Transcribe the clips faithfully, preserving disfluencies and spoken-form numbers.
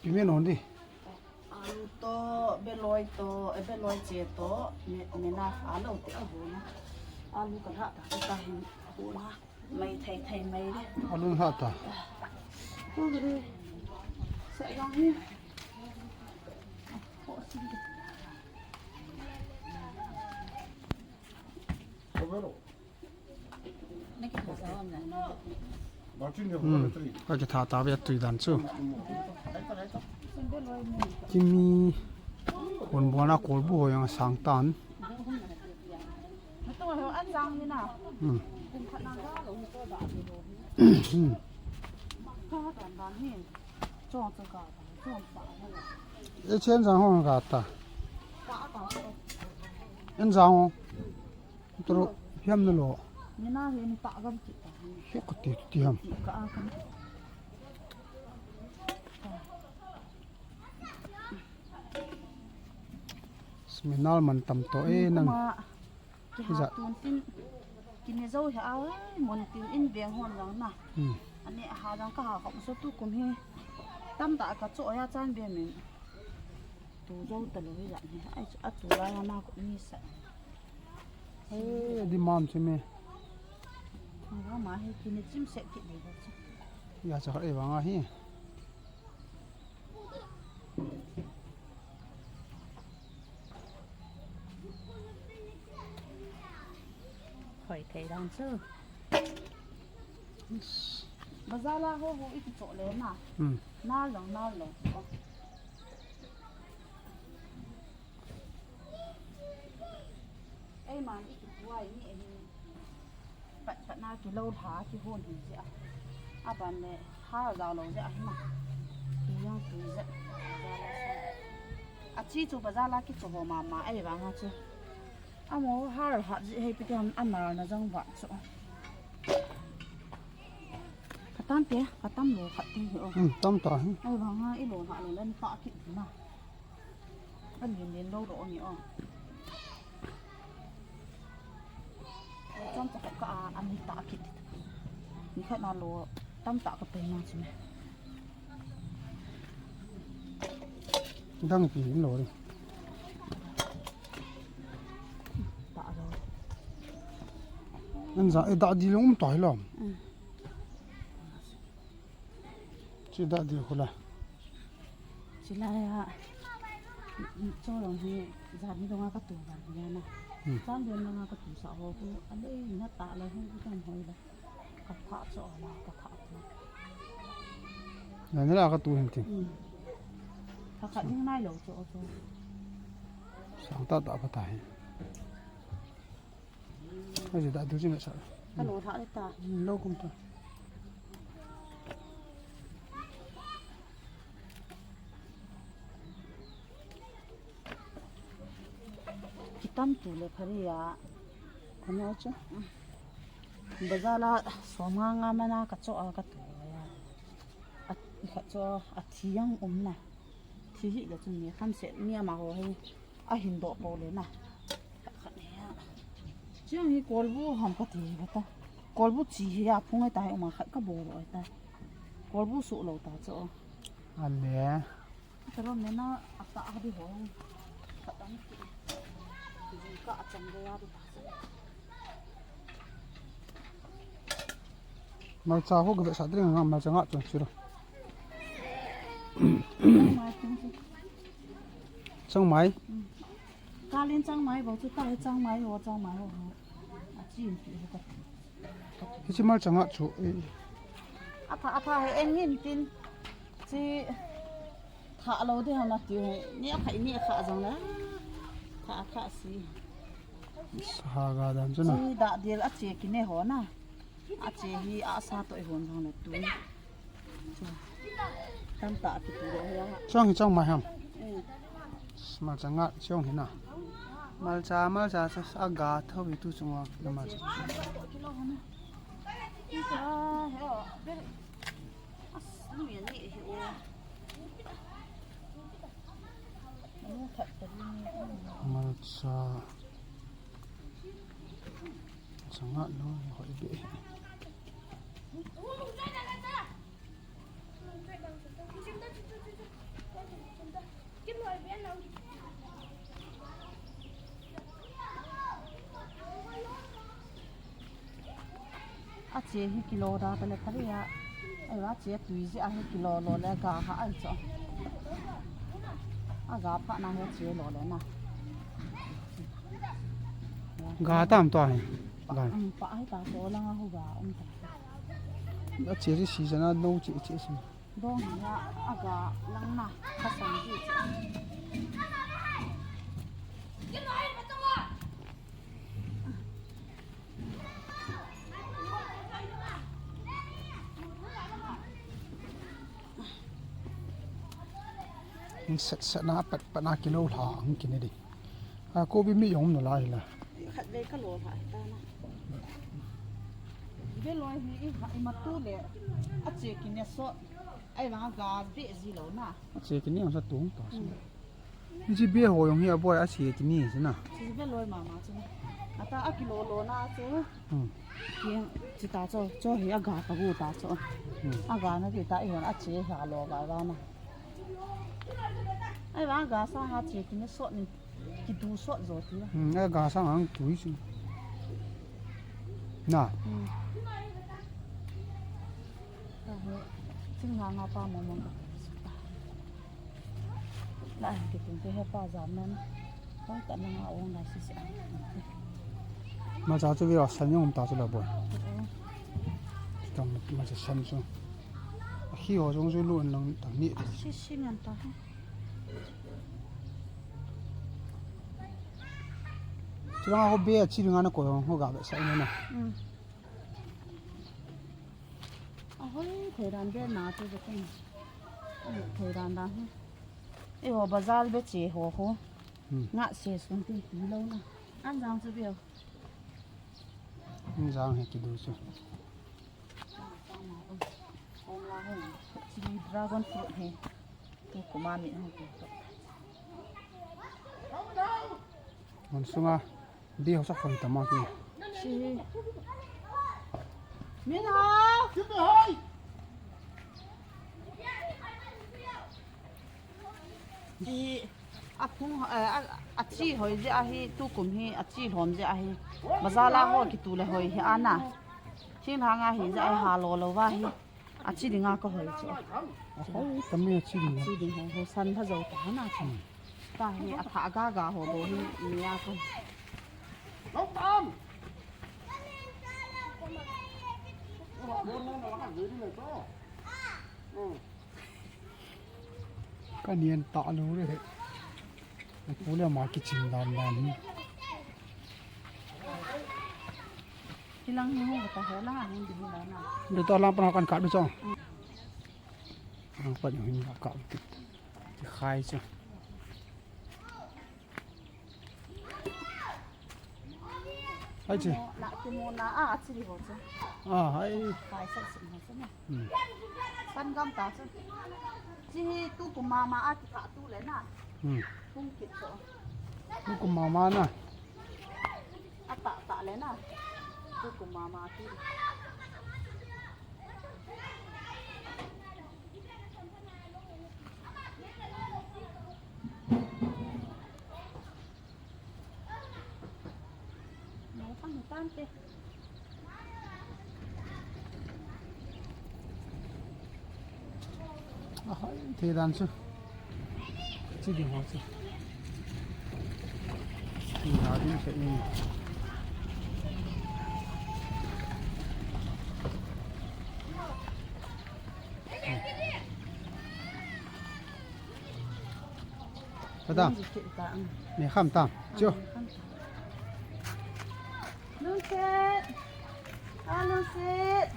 Pime non di. Alu to, beloi to, eh, beloi che to, me, mena alu te ahona. Alu ka lha ta, ta hin ahona. Mai thei thei mai de. Alu lha ta. Ko de. Sa yang hi. Hmm, ka kitha ta ve tui dan chu. Kimi hon bona kolbu ho jong asang tan. Hmm. Hmm. E chen jang ho ga ta. En jang ho. Tro hiam na lo. Ni na he ni ta gam ki ta. Ke ko ti ti ham. Ti ka a kan. Sminal man tam to e nang. Ki ha tun tin. Ki ne zo he a, mon tin in beng hon lang na. Hmm. Ani ha lang ka ha khom so tu kum hi. Tam ta ka cho ya chan be min. Tu zo ta lo hi la ni. Ai a tu la ya na ko ni sa. He, di mam che me. Nga ma he kini chim set ki dei ba che. Ya cha e ba nga hi. Hoi thei dang chu. Bazar la ho ho i ki cho le na. Hmm. Na long, na long. Ei man i kipuai ni ahi. Pat pat na kilo lha kihon hi jeh a. Aban le ha jao lou jeh a hi ma. Ki jang tui jeh. Achi chu bazar la kicho ho mama ei vang a chu. Amo har hat jeh hei pi ti ham anar na jang vah chu. Ka tam te, ka tam lo khat te hi o. Hmm, tam ta hi. Ei vang a i lo lha lo le ni pa kit na. Alin lin lo lo ni o. Chom ta ka a, ani ta kit. Ni khat na lo tam ta ka pe na chu me. Dang pi lo ri. Ta lo. An za e da di lo um ta hi lo. Mm. Chi da di khula. Chi la ya. Cho long hi za ni dong a ka tu ba ya na. Hmm. Chang den dong a ka tu sa ho ku. A le na ta la hu ku tam hoi la. Ka tha cho la ka tha. Na ni la ka tu hin ti. Hmm. Ka kha ding nai lo cho cho. Sang ta ta pa ta hi. Ai, da du jing sa. Ka lo tha le ta. Lo kum ta. Kitam tu le phari ya. Kano chu. Bazar la som nga nga mana ka cho a ka tu ya. A, i kha cho a thi yang um na. Thi hi le chun ni khan se ni ama ho hi. A hin doh po le na. Khat khat hi a. Chiang hi kolbu ham ka ti hi ta. Kolbu chi hi a phung ai ta hi uma khat ka bol ai ta. Kolbu su lo ta cho. A le. Ka rom ne na a ta a di ho. Khat an ki. Ki ka a chang de ya di ta. Malcha ho ka ve sa ding nga malcha nga chun siro. Changmai. Kalin changmai bo chu ta changmai ho changmai ho. A chin ti ho ka. Hichi malcha nga chu. A pha a pha he en ngin tin. Chi tha lo de ha ma ti he. Ni a khai ni a kha jong la. Tha a kha si. Saga dan chu na. Chi da dil a che ki ne ho na. A che hi a sa toh i hon jong le tu. Tam ta ki tu ro ya. Chong hi chong mai ham. Eh. Malcha nga chong hi na. Malcha, malcha sa a ga tho hi tu chong wa na malcha. Malcha. Sanga lo hoi be. Che hi kilo da ta le phale a. Ai va che tui ji a hi kilo lo le ga ha ai cho. A ga pha na he che lo le na. Ga tam to hi. Ga. Um, pa ai ta to lang a hu ga um ta. A che ji si jana no che che si. Dong hi a, a ga lang na ka sang ji. Hung set set na pat pat na kilo lha hung kine di. A kobi mi jong na lai la. Khat vei ka lo lha ta na. Ve loi hi i ha i ma tu le. A che kine so. Ai vang a ga be ji lo na. A che kine sa tung ta. Hmm. Ni chi be ho jong hi a boi a che kine si na. Chi be loi mama chu. Ata a kilo lo na chu. Hmm. Kiang chi ta cho, cho hi a ga ka gu ta cho. Hmm. A ga na ti ta i hon a che ha lo ga ga na. Ai vang a ga sa ha che kine so ni. Kidu sot zo ti la. Hmm, a ga sang ang tui si. Na. Hmm. Ka he, thinglhang a pa mong mong ka. La, kitung te he pa jam nan. Hoi ta na nga ong la si si a. Ma cha chu vi ra san jong um ta chu la boi. Oh. Tam ma cha san chu. Khi ho jong chu lu an lang ta ni. Si si ngan ta. Chulanga ho be a chi dinga na koi ho ga be sa ina na. Mm. A hoi thei dan be na tu be ken. Thei dan dan ho. E ho bazar be che ho ho. Hmm. Nga se sun ti ti lo na. An jang chu be. An jang he ki du chu. Chili dragon fruit hi. Tu kuma mi hung tu. Mun sunga bi ho sa khoi tama ki. Si. Min ha. Hi, a phung, eh, a, a chi hoi je ahi, tukum hi, a chi lhom je ahi. Bazar la ho kitu le hoi hi ana. Thinglhang a hi je ahi ha lo lo va hi. A chi dinga ka hoi chu. A hoi tam mi a chi dinga. Chi ding ho, ho san tha zo ta na chu. Hmm. Ta hi a tha ga ga ho bo hi ni a ka. Ka nian ta lu le he. Ku le ma ki chin dan dan hi. Hilang hi ho ta ho la hin di la na. Du to lang pan kan ka du cho. Lang pan hin ka ka. Ti khai cho. Hai chi. La ki mo na a chi ho cho. A hai. Khai sa si ho cho na. Hmm. San gam ta chu. Chi hi tukum mama a kikah tu le na. Hmm. Hung kit chu. Tukum mama na. A tah tah le na. Tukum mama tu. Ahoi, thei dan chu. Chi ding ho chu. Chi ha ding che ni. Ka dam. Ni kham tam. Chu. Lungset. A lungset.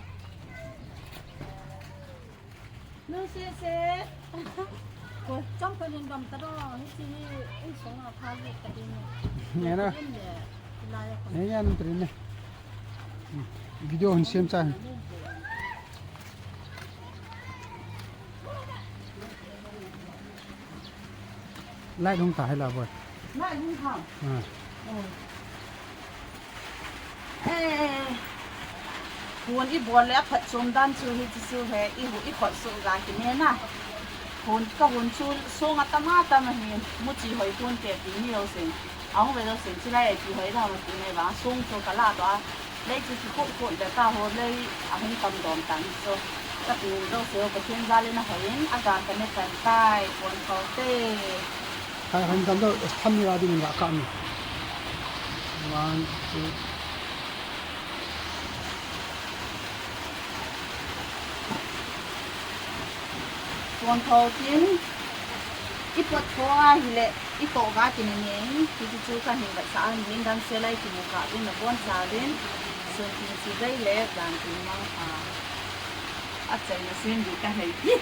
Lungset se. Ko cham ko nin dam ta do. Ni si ni, ei song a pha ni ka ding. Ni na. Ni na nung trin ne. Video hon siam cha. Light hung ta hai la boi. Light hung ta. Ha. Oh. Eh. Hun i bol le a phat chom dan chu hi chu chu he i hu i khot su ga ki ne na. Hun ka hun chu song a tama tama hi mu chi hoi hun te ti ni lo sen. A hung ve lo sen chi lai ti hoi da ma ti ne ba song chu ka la to a. Lei chu kikoi koi le ta ho lei ahung tam dom tan chu. Ka pi u jouse ho Pathen jal in ahoi in aga ka ne tan tai, pon kho te. Hai hon tam do, tham ni ra ding la ka ni. One, two. Pon kho tin, i pot kho a hile, i toh ga tin a ning, hichu chu ka hin vetsah a ning, dan se lai kimu kha vin na pon sa vin, sun tin si vei le, dan tin mang a. A chai na sin di ka hei ti.